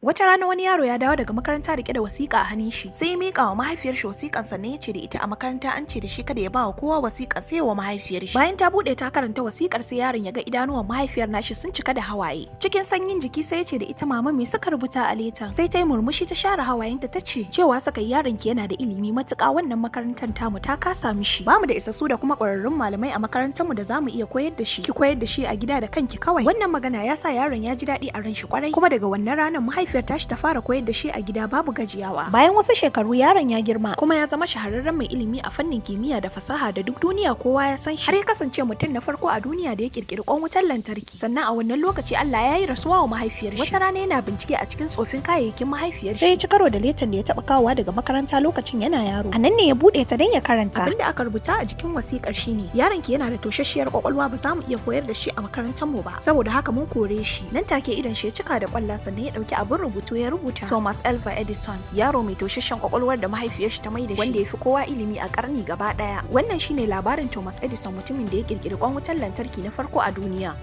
Wata rana wani yaro ya dawo daga makaranta rike da wasiƙa a hannun shi. Sai ya miƙa wa mahaifiyar shi wasiƙan, sannan ya ce da ita a makaranta an ce da shi kada ya ba wa kowa wasiƙa sai wa mahaifiyar shi. Bayan ta buɗe ta karanta wasiƙar, sai yaron ya ga idanuwan mahaifiyar nashi sun cika da hawaye. Cikin sanyin jiki sai ya ce da ita, "Mama, me suka rubuta a letan?" Sai ta yi murmushi ta share hawayenta ta ce, "Cewa suka yi yaron ki yana da ilimi matuƙa, wannan makarantar tamu ta kasa mishi. Bamu da isassu da kuma ƙwararrun malamai a makarantar mu da zamu iya koyar da shi. Ki koyar da shi a gida da kanki kawai." Wannan magana ya sa yaron ya ji daɗi a ran shi kwarai. Kuma daga wannan ranar mahaifiyar tashi ta fara koyar da shi a gida babu gajiyawa. Bayan wasu shekaru yaron ya girma kuma ya zama shahararren mai ilimi a fannin kimiyya da fasaha da duk duniya kowa ya san shi. Har ya kasance mutum na farko a duniya da ya kirkiri kwan wutar lantarki. Sannan a wannan lokaci Allah ya yi rasuwa wa mahaifiyar shi. Wata rana yana bincike a cikin tsofin kayayyakin mahaifiyar shi, sai ya ci karo da letan da ya taba kawowa daga makaranta lokacin yana yaro. A nan ne ya bude ta don ya karanta. Abinda aka rubuta a jikin wasikar shine, "Yaron ki yana da toshashiyar kwakwalwa, ba za mu iya koyar da shi a makarantar mu ba. Saboda haka mun kore shi." Nan take idan shi ya cika da kwalla, sannan ya dauki abin rubutu ya rubuta, "Thomas Alva Edison, yaro mai toshashen kwakwalwar da mahaifiyar shi ta mai da shi wanda ya fi kowa ilimi a karni gaba daya." Wannan shine labarin Thomas Edison, mutumin da ya kirkiri kwan wutar lantarki na farko a duniya.